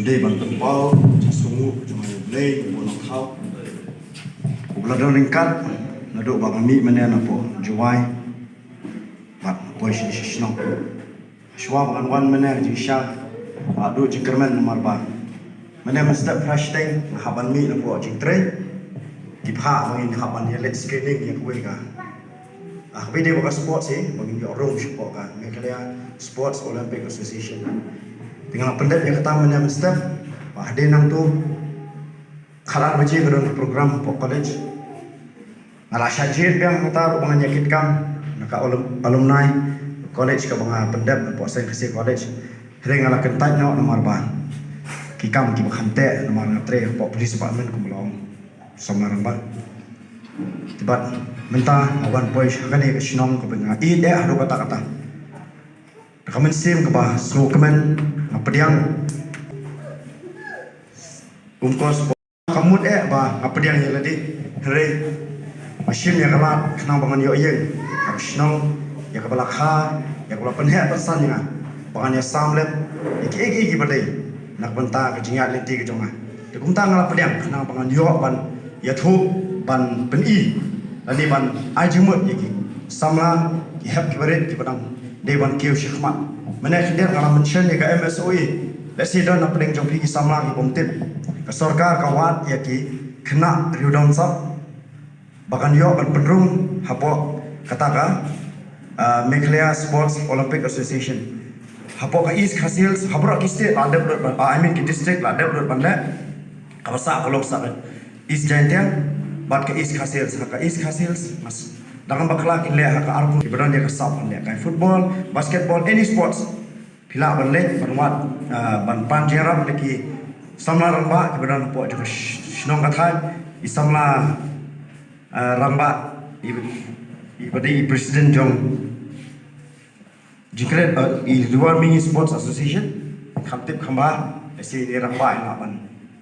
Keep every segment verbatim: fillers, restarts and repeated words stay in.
Dei ban pynpaw jingsngewnguh jong U Blei uba nongthaw, uba la don ryngkat naduh ba nga mih mynne napoh Jowai bad poi sha shnong. Shuwa ba ngan wan mynne ka jingshisha, nga duh jingkyrmen namar ba mynne mynstep phra shiteng nga hap ban mih napoh jingtrei. Ki phah ba ngin hap ban ïaleit screening ïa kawei ka, ah, kaba dei ba ka sports, eh, ba ngin ïoh rung shapoh ka Meghalaya Sports Olympic Association. Te nga la pyndep ïa kata mynne mynstep, ba hadien nangta khatar baje ka don ka program hapoh college. Nga la shah jied biang kata ruh ba ngan ïa kit kam na ka alum-, alumni college kaba nga pyndep hapoh Saint Xavier College. Hynrei nga la kyntait noh namar ba ki kam kiba kham teh namar nga trei hapoh police department kumba la ong samla rangbah. Te bad mynta nga wan poi sha kane ka shnong kaba nga ïeit eh haduh katta katta. Da ka mynsiem kaba sngewkmen nga pdiang. Um kos ka mut eh ba nga pdiang ïa lade. Hynrei nga shim ïa ka lad khnang ba ngan ïoh ïeng ha ka shnong ïa kaba la kha, ïa kaba la pynheh pynsan ïa nga ba ngan ïa sam lem ïa kiei kiei kiba dei na ka bynta ka jingïaid lynti ka jong nga. Te kumta nga la pdiang khnang ba ngan ïoh ban ïathuh, ban pyni lane ban ai jingmut ïa ki samla, ki hep kiba rit kiba dang dei ban kiew shakhmat. Mynne khyndiat nga la mention ïa ka M S O E. Lehse don hapdeng jong phi ki samla ki bym tip, ka sorkar ka wad ïa ki khynnah riewdawnsap ba kan ïoh ban pynrung hapoh kata ka, ah, Meghalaya Sports Olympic Association. Hapoh ka East Khasi Hills, ha baroh ki state la dep lut ban, ah, I mean ki district la dep lut ban leh. Kaba sah ka long sa ka East Jaintia bad ka East Khasi Hills. Ha ka East Khasi Hills mas dang bakla ki leh ha ka arphew, kiba don ïa ka sap ban leh kai football, basketball, any sports. Phi lah ban leit ban wad, ah, ban pan jingïarap da ki samla rangbah kiba don hapoh jong ka sh-, shnong ka thaiñ, i samla, ah, rangbah i, iba dei i president jong jingkren, ah, i Lower Mini Sports Association. Kham tip kham bha, lehse i rangbah i lah ban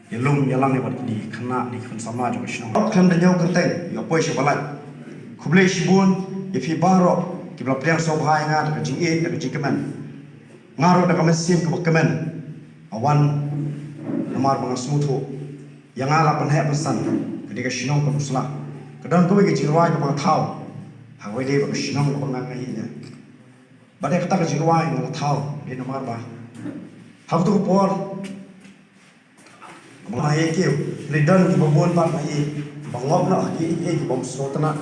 ïalum ïalang ïa wat kine ki khynnah, kine ki khun samla jong ka shnong. Khlem da ñiew kyrteng ïoh poi sha ba lait. Khublei shibun ïa phi baroh kiba la pdiang sngewbha ïa nga da ka jingïeit da ka jingkmen. Nga ruh da ka mynsiem kaba kmen nga wan namar ba nga sngewthuh ïa nga la pynheh pynsan ka dei ka shnong ka Nusla. Ka don kawei ka jingrwai kaba nga thaw ha kawei de ba ka shnong kaba nga ïeit ïa. Bad ïa kata ka jingrwai nga la thaw dei namar ba ha kato ka por ba nga ïa kiew, hynrei don kiba bun pat nga ïeit ba ngop noh ha kiei kiei kiba ym sngewtynnat.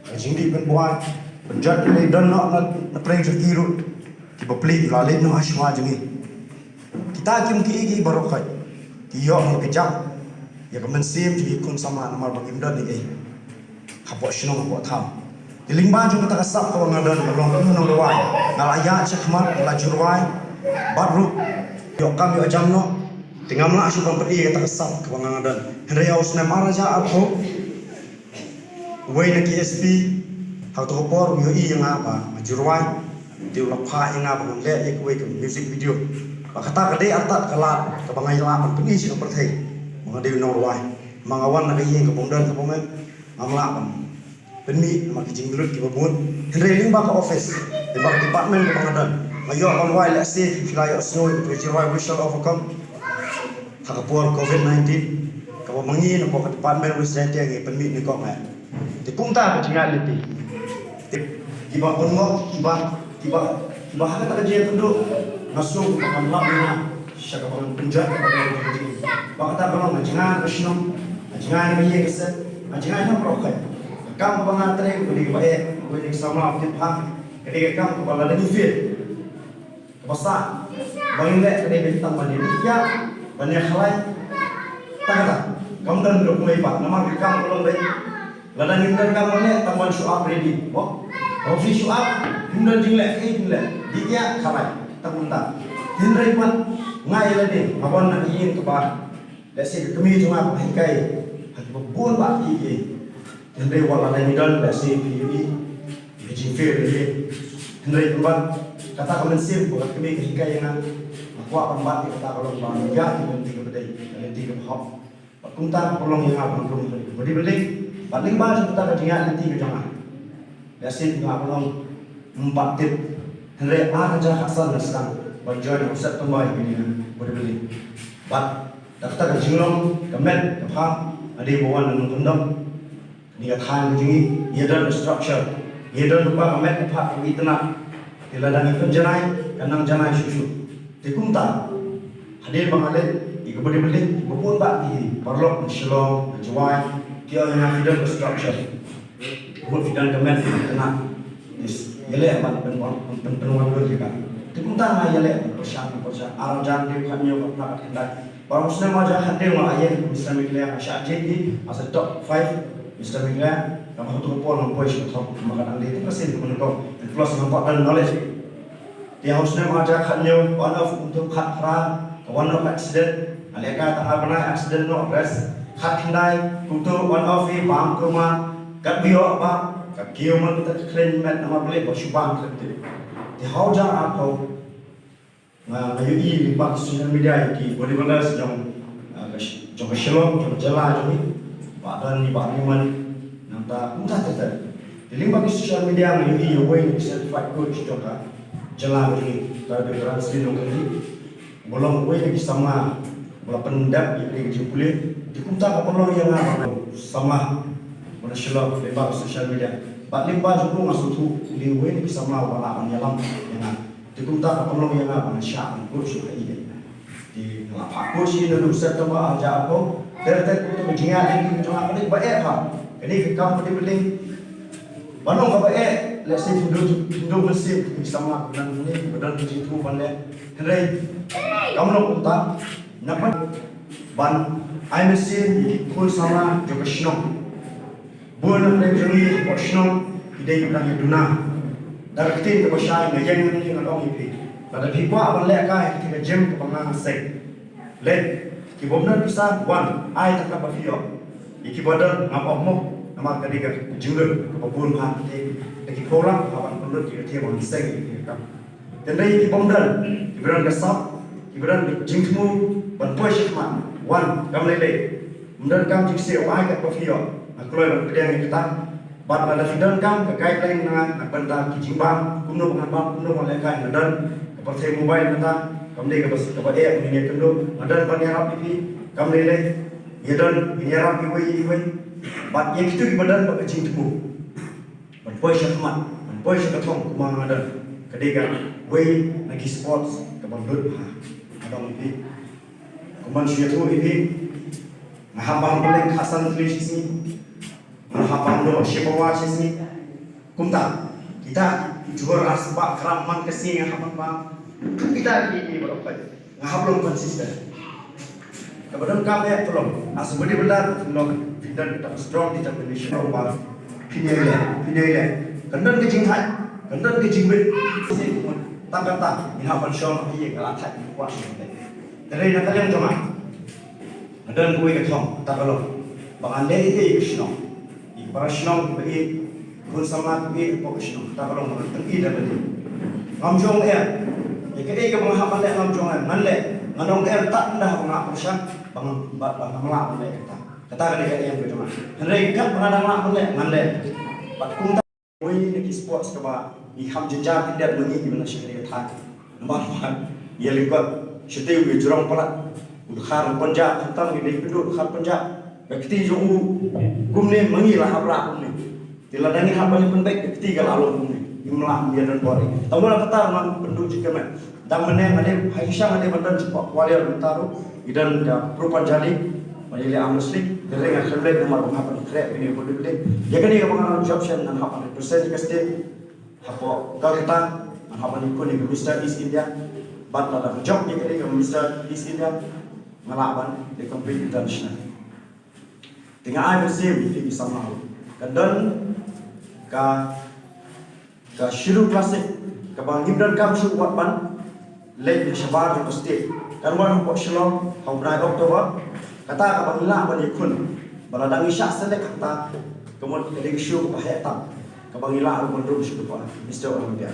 Ha ka jingdih pynbuaid pynjot, hynrei don noh na, na pdeng jong ki ruh kiba plie, la leit noh ha shuwa jong ngi. Kita kim kiei kiei baroh khoit, ki ïoh ïa ka jam ïa ka mynsiem jong ki khun samla namar ba kim don ei ei hapoh shnong hapoh thaw. Te lyngba jong kata ka sap kaba nga don ka long kum u nongrwai, nga la ïaid shakhmat, nga la ju rwai bad ruh ïoh kam ïoh jam noh. Te ngam lah shuh ban pyni ïa kata ka sap kaba nga nga don. Hynrei ha u snem ar hajar arphew, uwei na ki S P ha kato ka por u ïohi ïa nga ba nga ju rwai. Te u la phah ïa nga ba ngan leh ïa kawei ka music video. Ba kata ka dei artat ka lad kaba nga ïa lah ban pyni sha ka pyrthei ba nga dei u nongrwai. Ma nga wan na ka ïing kaba ym don kaba ym em, ngam lah ban pynmih namar ki jingmut kiba bun. Hynrei lyngba ka office, lyngba ka department kaba nga don, nga ïoh ban rwai, lehse phi la ïohsngew ïa ka jingrwai We Shall Overcome ha ka por covid nineteen, kaba ma ngi napoh ka department West Jaintia ngi pynmih nyngkong eh. Te kumta ka jingïaid lynti. Te kiba pynngop, kiba, kiba, kiba ha kata ka jingïakynduh, nga sngew ba ngam lap ïa nga sha kaba ngan pynjot, kaba ngan pynjot. Ba kata ka long ka jingïaid ka shnong, ka jingïaid ka ïing ka sem, ka jingïaid na baroh khoit. Ka kam kaba nga trei ka dei kaba eh, kaba dei ka samla ba tip bha, ka dei ka kam kaba lada ngi fail, kaba sah ba ngin leh ka dei tang ban ïa khlaiñ, ban ïa khlaiñ. Tang kata, kam don ruh kumne pat, namar ka kam ka long dei, lada ngim don kam ban leh, tang ban show up ready. Mo, haba phi show up, ngim don jingleh, kaei phin leh? Dih ïa khlaiñ, tang kumta. Hynrei pat nga ïa lade nga wan na ka ïing kaba lehse ka kmie jong nga ka hikai ha kiba bun bah kiei kiei. Hynrei wat la dang don lehse phi ïohi ka jingfail ïa. Hynrei kumba kata ka mynsiem ba ka kmie ka hikai ïa nga, nga kwah ban bat ïa kata ka long ba nga ïaid ïa ka lynti kaba dei, ka lynti kaba hok. Bad kumta ka long ïa nga ban rung ha ka bodybuilding. Bad lyngba jong kata ka jingïaid lynti ka jong nga, lehse phi lah ban ong ym pat tip, hynrei ar hajar khatsan nga sdang ban join ha u September ïa kane ka bodybuilding. Bad da kata ka jinglong ka met ka phad, hadien ba wan na nongkyndong. Kane ka thaiñ ka jong ngi, ngi don ka structure, ngi don lypa ka met ka phad kaba itynnad. Te lada ngi pynjanai, kan nang janai shuh shuh. Te kumta, hadien ba nga leit ïa ka bodybuilding, ba bun bah ki paralok na Shillong, na Jowai ki ong ïa nga phi don ka structure, mut phi don ka met ka itynnad. Ïaleh ban pyn, pyn, pyn, pynwandur ïa ka. Te kumta nga ïaleh ban pyrshang, pyrshang. Ar hajar hynriew, khathynñiew, khatlai, khatkhyndai. Ba u snem ar hajar khathynñiew nga ïeng Mister Meghalaya, nga shah jied hi as a top five Mister Meghalaya. Kaba hato ka por ngam poi sha ka thong, namar ka dang dei tang ka sien kaba nyngkong. And plus ngam pat don knowledge. Te ha u snem ar hajar khathynñiew, on off kumto, khatphra ka wan noh ka accident. Nga lehkai tang ar bnai, accident noh, rest. Khatkhyndai kumto, on off hi, bam kumar, kat ba ïoh ba ka kiew man kata ka khlem met namar balei ba shu bam khlem tip. Te ha u hajar arphew nga, nga ïohi lyngba ki social media ïa ki bodybuilders jong, ah, ka Sh-, jong ka Shillong, jong ka jylla jong ngi. Bah Don, Bah Newman, nangta kumta ter ter. Te lyngba ki social media nga ïohi ïa uwei na ki certified coach jong ka jylla jong ngi, ka dei u Ranslin Nongkynrih. Ba long uwei na ki samla ba la pyndep ïa ka jingpule. Te kumta ka pynlong ïa nga ba nga samla ba na Shillong lyngba ka social media. Bad lyngba jong u nga sngewthuh u dei uwei na ki samla ba lah ban ïalam ïa nga. Te kumta ka pynlong ïa nga ba nga shah ban coach shuh ha i. Te nga la phah coach hi naduh September ar hajar arphew. Ter ter kumta ka jingïaid lynti jong nga ka dei kaba eh bha. Kane ka kam bodybuilding ban long kaba eh, lehse phin duh, phin duh mynsiem ki samla ba don hangne, ba don ka jingthmu ban leh. Hynrei kam long kumta, nga pat ban ai mynsiem ïa ki khun samla jong ka shnong. Bun na pdeng jong ngi hapoh shnong ki dei kiba dang ïa duna. Da ka ktien kaba shai nga ïeng hangne ngan ong ïa phi, lada phi kwah ban lehkai ha ka gym kaba nga seng, leit. Ki bym don pisa, wan, ai tang katba phi ïoh. Ïa kiba don ngam ong mo, namar ka dei ka jinglut kaba bun bha. Te da ki phew lak hap ban pynlut ïa ka thia ba nga seng ïa ka kam. Te hynrei ki bym don, kiba don ka sap, kiba don ka jingthmu ban poi shakhmat, wan, kam lei lei. Ym don kam jingsiew, ai katba phi ïoh. Nga kloi ban pdiang ïa kata. Bad lada phi don kam, ka guideline na nga na ka bynta ki jingbam, kumno ba ngan bam, kumno ba ngan lehkai, nga don ka pyrthei mobile mynta. Kam dei kaba, kaba eh, ngi ïakynduh, nga don ban ïarap ïa phi. Kam lei lei, ngi don, ngi ïarap iwei ïa iwei. Bad ïa kito kiba don bad ka jingthmu ban poi shakhmat, ban poi sha ka thong, kumba nga don, ka dei kawei na ki sports kaba lut bha. Nga ong ïa phi, kumban shu ïathuh ïa phi, nga hap ban pynleng khatsan tylli shi sngi, nga hap ban doh shi pawa shi sngi. Kumta kita ki jhur ar spah gram man ka sngi nga hap ban bam. Kita ki, ki ba dei, nga hap long consistent. Kaba donkam eh ka long, as a bodybuilder, ka long phin don kata ka strong determination. Long ba phin ïaleh, phin ïaleh. Kan don ka jingthait, kan don ka jingwit. Tang kata ngin hap ban shong ha ïing, ka la thait, ka kwah. Te hynrei na ka liang jong nga, nga don kawei ka thong, kata ka long ba ngan leh ei ei ka shnong. Ïa ki para shnong kiba ïeit, khun samla kiba ïeit hapoh ka shnong, kata ka long ba ngan pyni da lade. Ngam jong eh ïa kaei kaba nga hap ban leh, ngam jong eh, ngan leh. Ngan ong eh tang ynda haba nga pyrshang ba ngam, ba, ba ngam lah ban leh kata. Kata ka dei ka aim ka jong nga. Hynrei katba nga dang lah ban leh, ngan leh. Bad kumta wei na ki sports kaba ngi kham jynjar khyndiat ma ngi kiba na sha kane ka thaiñ. Namar ba ngi ïa lyngkot shatei u ïa jrong palat, u dkhar u Punjab, khamtam ngi dei pynduh dkhar Punjab. Ka kti jong u kumne ma ngi la hap rah kumne. Te lada ngi hap ban ïa pynbeit, ka kti ka la long kumne. Ngim lah ban ïa don bor. Tangba la kata ruh ngan pynduh jingkyrmen. Dang mynne nga dei, ha i sha nga dei ban don shapoh ka warrior mynta ruh. Ngi don ka Pro Punjab League, ban ïaleh arm wrestling. Te hynrei nga khlem leit namar ba nga hap ban khreh ïa kane ka bodybuilding. Ïa kane kaba nga dang jop shen, ngan hap ban represent ïa ka state hapoh Kolkata, ngan hap ban ïakhun ïa ka Mister East India. Bad lada ka jop ïa kane ka Mister East India, nga lah ban ïa compete international. Te nga ai mynsiem ïa ki samla ruh. Kan don ka, ka Shillong Classic kaba ngim donkam shuh wat ban leit na shabar jong ka state. Kan wan hapoh Shillong ha u bnai October. Kata kaba ngi lah ban ïakhun ba lada ngi shah select hangta, ka mut ka dei ka show kaba heh tam, kaba ngi lah ruh ban rung sha ka Mister Olympia.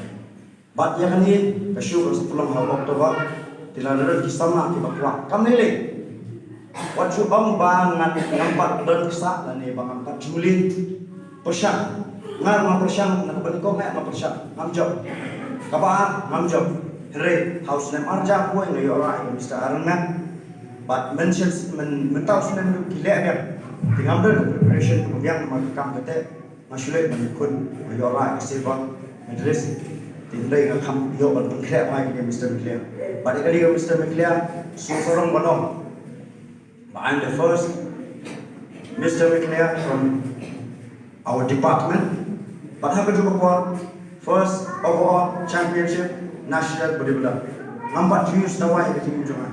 Bad ïa kane ka show kan sa pynlong ha u October. Te lada don ki samla kiba kwah, kam lei lei. Wat shu ong ba ngan, ngam pat don pisa lane ba ngam pat shu leh. Pyrshang. Nga ruh nga pyrshang, na kaba nyngkong nga pyrshang, ngam jop. Kaba ar ngam jop. Hynrei ha u snem ar hajar khatwei nga ïoh rah ïa ka Mister Ironman. But mynshwa mynta u snem ruh ki leh biang. Te ngam don preparation kaba biang namar ka kam kata. Nga shu leit ban khun, nga ïoh rah ka silver medalist. Te hynrei nga kham ïoh ban pynkhreh bha ïa kane Mister Meghalaya. Bad ïa kane ka Mister Meghalaya, sngewsarong ban ong ba I'm the first Mister Meghalaya from our department. Bad ha kajuh ka por, first overall championship national bodybuilder. Ngam pat ju use dawai ïa ka team jong nga.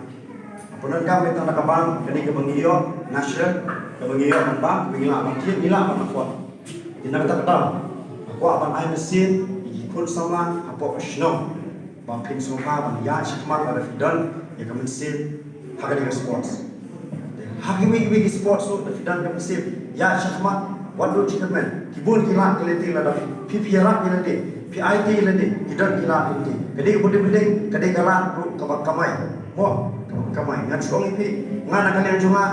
Nga pyndonkam ïa tang da ka bam, kane kaba ngi ïoh national, kaba ngi ïoh ban bam, kaba ngi lah ban thied, ngi lah ban afford. Te na kata ka daw, nga kwah ban ai mynsiem ïa ki khun samla hapoh ka shnong ba phin sngewbha ban ïaid shakhmat lada phi don ïa ka mynsiem ha kane ka sports. Te ha kiwei kiwei ki sports ruh, da phi don ka mynsiem ïaid shakhmat, wat lut jingkyrmen. Ki bun ki lad ki lynti lada phi, phi ïarap ïa lade, phi aiti ïa lade, ki don ki lad ki lynti. Ka dei ka bodybuilding, ka dei ka lad ruh kaba kamai. Mo, kaba kamai. Ngan shu ong ïa phi, nga na ka liang jong nga,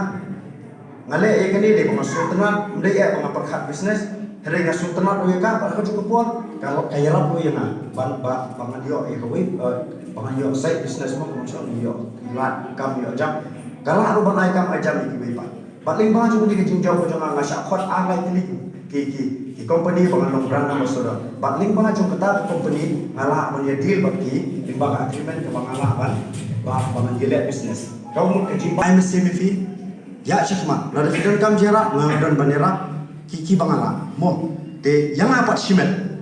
nga leh ïa kane dei ba nga sngewtynnat, ym dei eh ba nga pyrkhat business. Hynrei nga sngewtynnat ruh ïa ka, bad ha kajuh ka por ka, ka ïarap ruh ïa nga ban, ba, ba ngan ïoh ïa kawei, eh, ba ngan ïoh side business mo, kumno ngan ïoh lad kam ïoh jam. Ka lah ruh ban ai kam ai jam ïa kiwei pat. Bad lyngba jong kane ka jingjop ka jong nga, nga shah khot ar lai tylli ki, ki, ki company ba ngan long brand ambassador. Bad lyngba jong kata ka company nga lah ban ïa deal bad ki lyngba ka agreement kaba nga lah ban, ba, ba ngan ïaleh business. Ka mut ka jingbai mynsiem ïa phi. Ïa shakhmat, lada phi donkam jingïarap, nga don ban ïarap ki, kiba nga lah. Mo, te ïa nga pat shimet.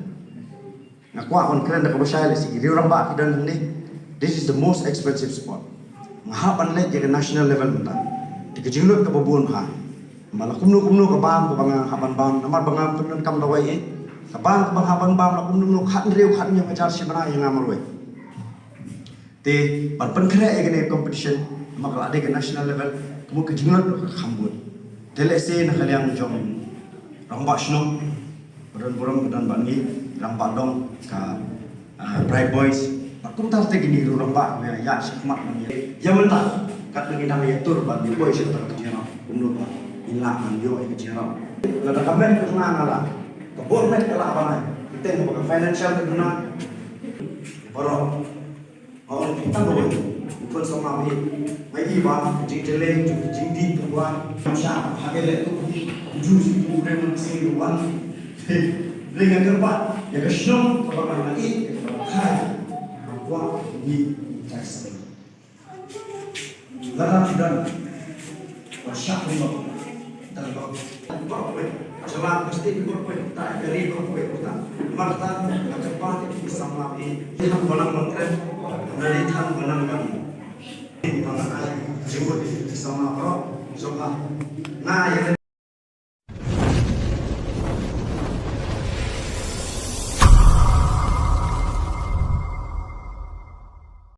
Nga kwah ban kren da kaba shai lehse ki riew rangbah ki don hangne. This is the most expensive sport. Nga hap ban leit ïa ka national level mynta. Te ka jinglut kaba bun bha. Namar la kumno kumno ka bam kaba nga hap ban bam. Namar ba ngam pyndonkam dawai eh. Ka bam kaba nga hap ban bam la kumno kumno khathynriew khathynñiew hajar shi bnai ïa nga marwei. Te ban pynkhreh ïa kane ka competition, namar ka la dei ka national level, ka mut ka jinglut ka kham bun. Te lehse na ka liang jong rangbah shnong, ba don burom, ba don bad ngi, rangbah dong, ka, ah, Bright Boys, bad kumta te kine ruh rangbah, ba ïa, ïa shakhmat ban ïa. Ïa mynta, katba ngi dang ïa tur bad ngi poi sha kata ka jingïarap, kumno ba ngin lah ban ïoh ïa ka jingïarap. Lada ka met ka duna nga lah, ka bor met ka lah ban ai, kita ba ka financial ka duna, baroh. Nga ong ïa phi tang kawei, u khun samla ba ïeit. Nga ïohi ba ka jingtylli jong ka jingdih ka wan. Ngam shah ha ka leh tu, u ju shi u rem u sing u wan. Hynrei nga kyrpad ïa ka shnong kaba nga ïeit, ïa kaba nga kha. Nga kwah ngi ïa ka seng. Lada phi don, wat shah pynlong. Tang ba, baroh kawei, jylla ka state baroh kawei, ta ka ri baroh kawei, ta. Namar kata nga kyrpad ïa ki samla ba ïeit. Dei tang ba nang ban kren, dei tang ba nang ban, ba nang ai jingmut ïa ki samla baroh. Sngewbha, nga ïa